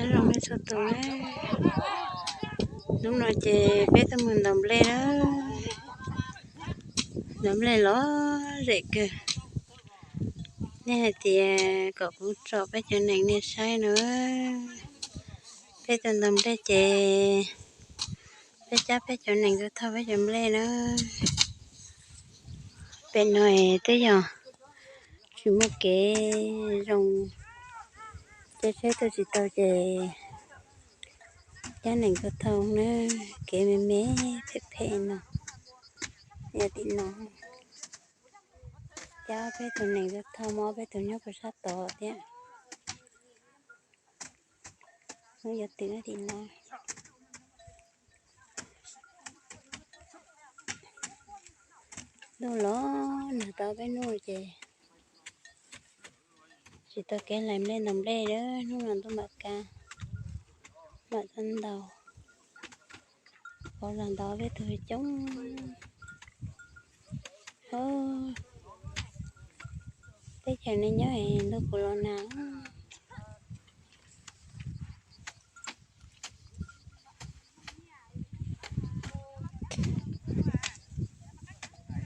Nyob zoo nej txhua tus na, hnub no ces peb tuaj mus ntaus nplej na, ntaus nplej lom zem kawg. Nej hais tias kom kuv tsom peb cov nees nej saib no, peb tuaj ntaus nplej ces peb cab peb cov nees tuaj thauj peb cov nplej na. Pem no twb yog tsis muaj kev zoo, caij tsheb tuaj tsis tau ces cab nees tuaj thauj na, kev me me phem phem no, yog tim no. Cab peb tus nees tuaj thauj, muab peb tus nyob puag sab tod thiab. Hnub yuav twm tim no. Ntuj los nag tau peb hnub ces tsis tau kev hlais nplej ntaus nplej, hnub no ntuj mam kaj, mam txhob ntaus. Peb los ntaus peb tug coob. Teb chaws nej nyob es ntuj puas los nag?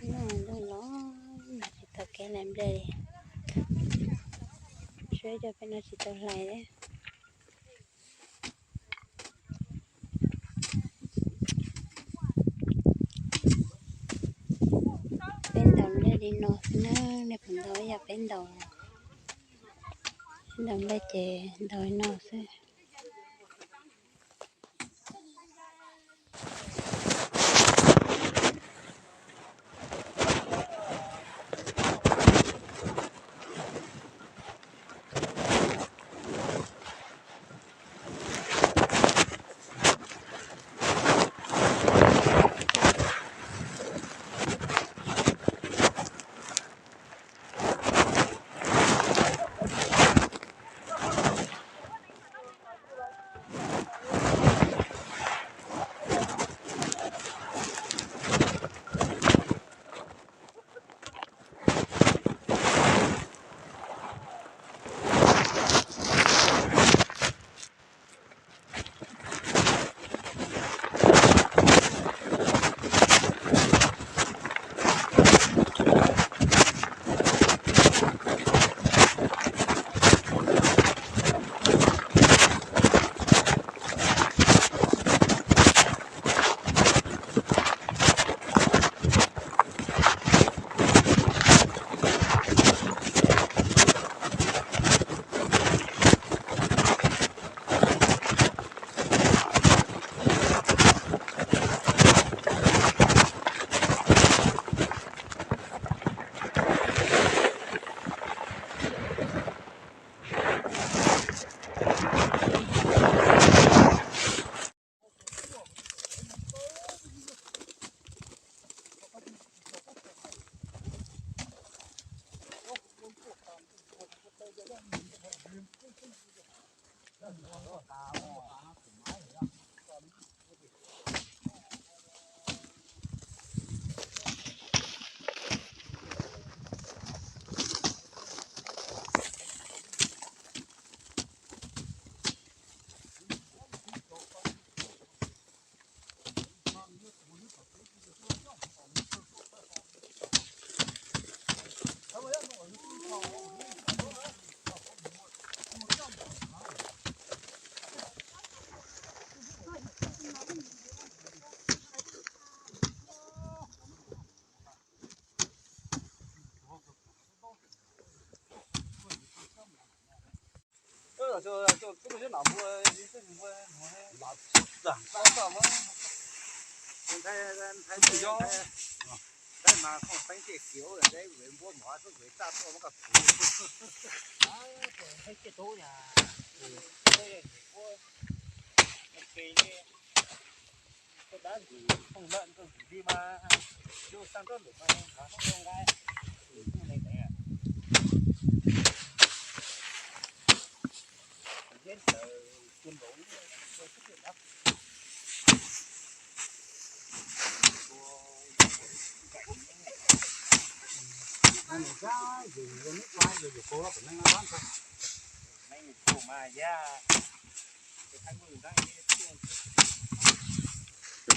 Ntuj los nag tsis tau kev hlais nplej li. Suav cov peb no tsis tau hlais li. Peb ntaus nplej li no xwb na, nej puas ntaus ib yam peb ntaus? Peb ntaus nplej ces ntaus li no xwb.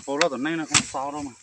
Pab loj tom neej no kuj xav rau mas.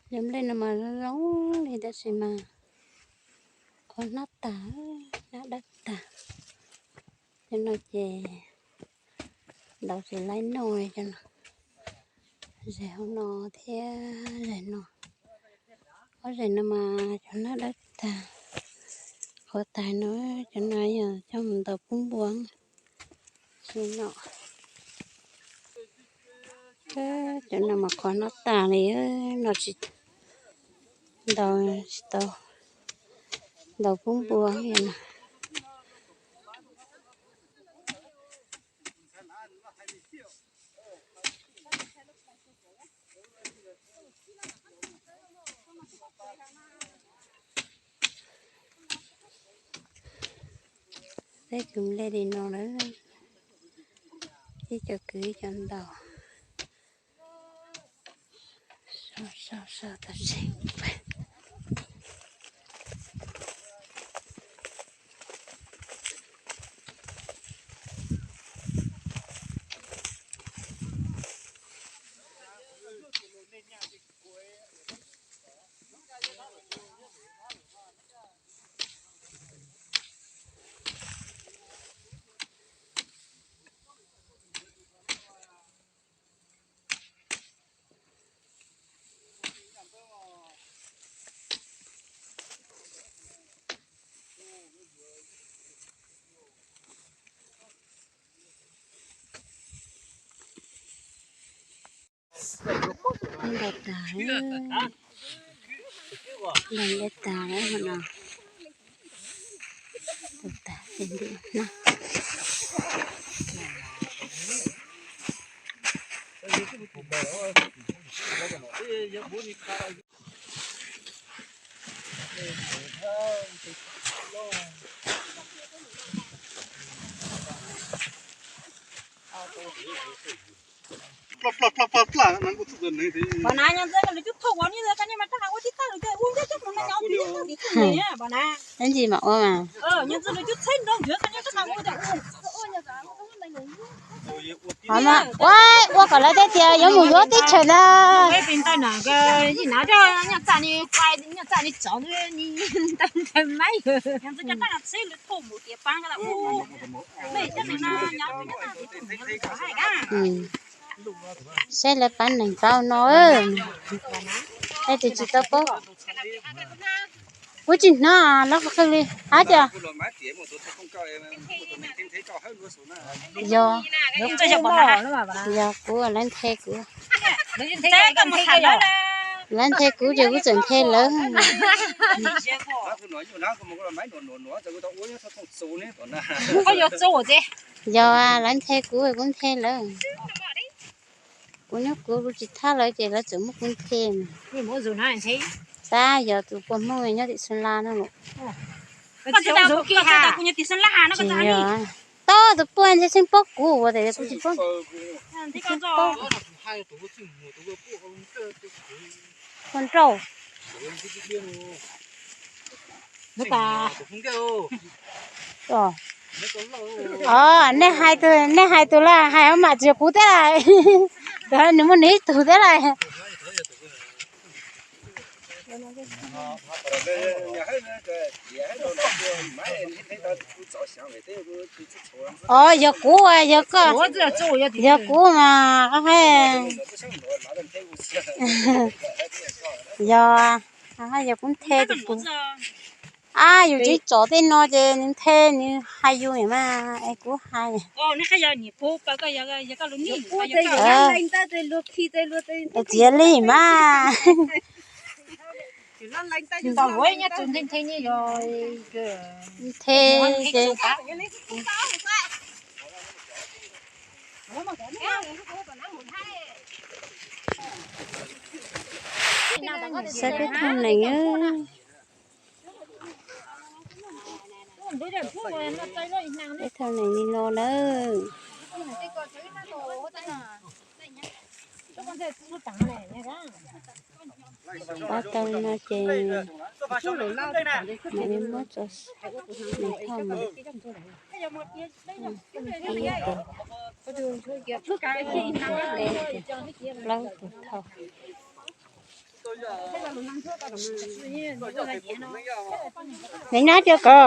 Cov nplej no mas zoo zoo li tab sis mas qhuav hnab tag, hnab dawb tag. Cov no ces ntaus tsis laib noj li cov no. Zem hauv no thiab zem no. Ob zem no mas cov hnab dawb tag, qhuav tag no, cov no yog coj mus ntaus pub npua. Tsis no, cov no mas qhuav hnab tag li, no tsis ntaus, tsis tau ntaus pub npua li no. Peb kwv nplej li no lawm, ib co kwv ib co ntaus. Sau sau sau tau tseeb. Ntaus tas, ntaus nplej tas lawm no. Ntaus tas ces ntim hnab. Ntxim mas ua mas. Ua, ua kom lawv tej tias yuav mus yuav teb chaws ntag. Saib lawv pab neeg tau no, leej twg tsis tau paub. Kuv tsis hnov lawv qw li hab tias. Yog, yog kuv, lawv nthe kuv. Lawv nthe kuv ces kuv txawm nthe lawv. Yog, lawv nthe kuv, kuv nthe lawv. Kuv nyob kuv, kuv tsis thab lawv ces lawv txawm muab kuv nthe. Tab yog tus puas Hmoob nyob tim Xeev Las no los. Tsis yog, tau tus puas nthe tseem paub kuv ua tias kuv tsis paub. Tseem paub. Puas nrauj. Os, nej hais tus, nej hais tus lawm, hais mam tsis yog kuv thiab lawm. Nws muaj nws ib tug thiab lawm. Os, yog kuv, yog koj, yog kuv mas, yog, yog kuv nthe tus kuv. Ab, yus tsis tsom tej no ces nws nthe, nws hais yus mas es kuv hais. Txiav li mas. Nthe ces saib peb thauj nees. Peb thauj nees li no nawb. Pab tau li no ces mam li muab tso, mam thauj mas. Plaub tus thauj. Neb nab cov ko.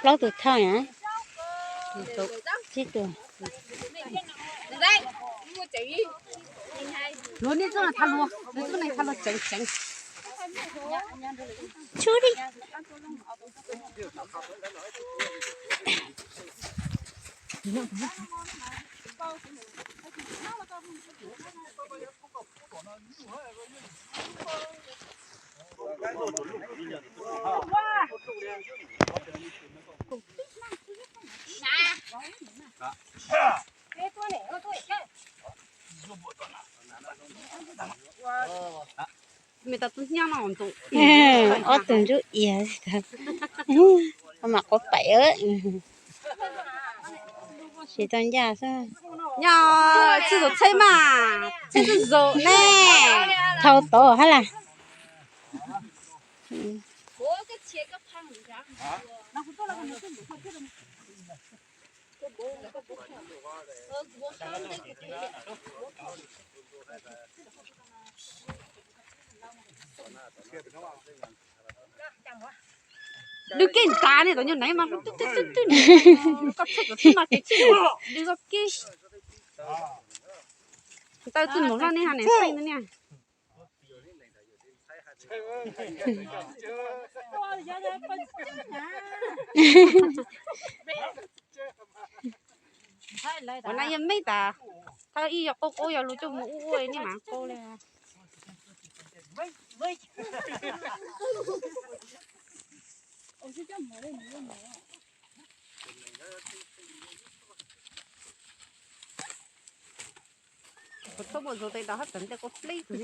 Plaub tus thauj na. Tsib tus. Luag nej txoj no tha luag, nej txoj no tha luag tseev tseev. Tshub li. Ob tug ntsuj iav, mam quav paim. Tsis tau ncaj xwb. Nyob txhij zaum txheb mas, txhij txhij zaum ne. Thau tod hab las. Dwb kiag nrad ne, cov nyuag neev mas twb twb twb twb, koj txhij kuv txhij mas kev txhij dwb koj kiag. Ntawd twb mus hlob nej ha ne xeej niag. Ua na yog meb tas, thawj ib yog qaub qaub yog lug coj mus ub ub nej mam qaub li. Kuv txhob muaj zoo tej tau hab tseem tej koj pleb kuv.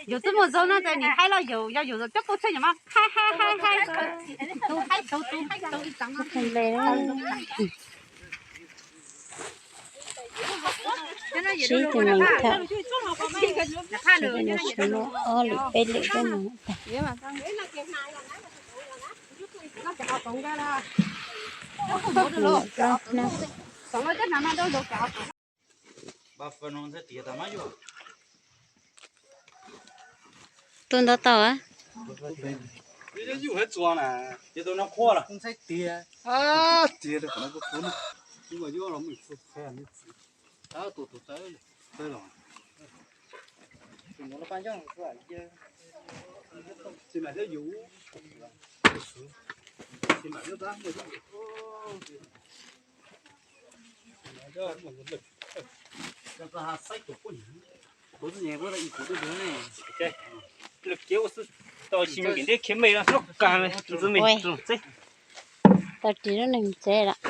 Yus twb muaj zoo no ces nim hais los yus, yog yus cov pub tsheb yus mas hais hais hais hais, tus hais tus, tus hais tus ib txheej. Sib tus neeg tham, sib tus neeg sib muab ob lwm peb lwm coj mus tag. Tus ntawd tau a. Lwm kiv ua xwb, tau tsis nyob kev ntiab khiav me los noj kag me ntxwv me txoom txeb. Tau ris lub nees tsev lawm.